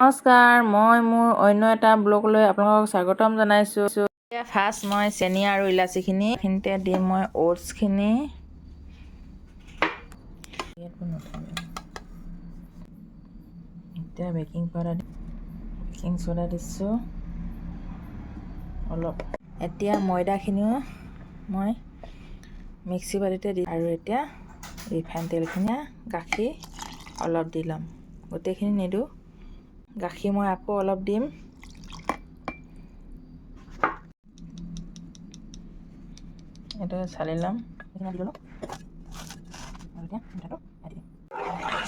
নমস্কাৰ, মই মোৰ অন্য এটা ব্লগলৈ আপোনালোকক স্বাগতম জনাইছোঁ। এতিয়া ফাৰ্ষ্ট মই চেনি আৰু ইলাচিখিনি এইখিনিতে দিম। মই অ'টছখিনি এতিয়া বেকিং পাউডাৰ, বেকিং চ'ডা দিছোঁ অলপ। এতিয়া ময়দাখিনিও মই মিক্সি বাতিতে দি আৰু এতিয়া ৰিফাইন তেলখিনি, গাখীৰ অলপ দি ল'ম। গোটেইখিনি নিদিওঁ গাখীৰ, মই আকৌ অলপ দিম। এইটো চালি ল'ম।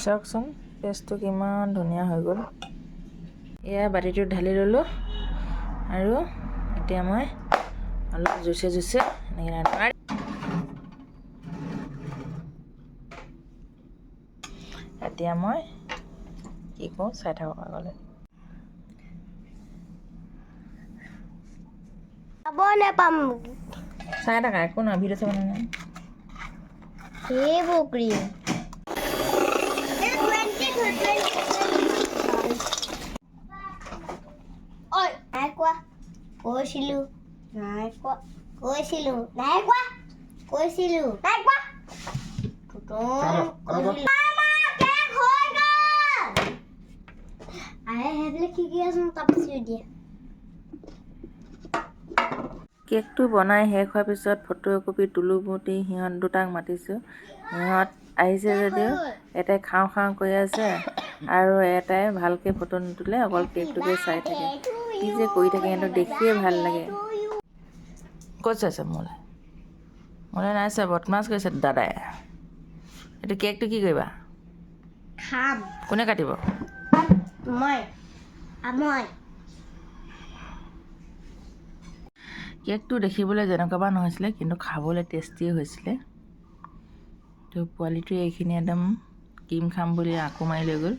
চাওকচোন, পেষ্টটো কিমান ধুনীয়া হৈ গ'ল। এয়া বাতিটোত ঢালি ল'লোঁ আৰু এতিয়া মই অলপ জুচে জুচে এনেকৈ। এতিয়া মই কি কওঁ চাই থাকক আগলৈ। নাপাম। চাই থাকা, একো নহয়, ভিডিঅ' চাব নহয়। সেইবোৰ ক্ৰীম। নাই কোৱা, কৈছিলো। নাই কোৱা, কৈছিলো। নাই কোৱা, কৈছিলো। নাই কোৱা, কৈছিলো। কেক হৈ গ'ল। আৰে, সেইবিলাক কি কি আছে তাৰপিছত দিয়ে। কেকটো বনাই শেষ হোৱাৰ পিছত ফটো একপি তোলোঁ বুলি সিহঁত দুটাক মাতিছোঁ। সিহঁত আহিছে যদিও এটাই খাওঁ খাওঁ কৰি আছে আৰু এটাই ভালকৈ ফটো নুতুলে, অকল কেকটোকে চাই থাকে। কি যে কৰি থাকে সিহঁতক দেখিয়ে ভাল লাগে। ক'ত চাইছে মোলৈ? মোলৈ নাই চোৱা, বদমাছ কৰিছে দাদাই। এইটো কেকটো কি কৰিবা? খাম। কোনে কাটিব? মই মই। কেকটো দেখিবলৈ যেনেকুৱা বা নহৈছিলে, কিন্তু খাবলৈ টেষ্টিয়ে হৈছিলে। তো পোৱালিটোৱে এইখিনি একদম ক্ৰীম খাম বুলি আকৌ মাৰি লৈ গ'ল।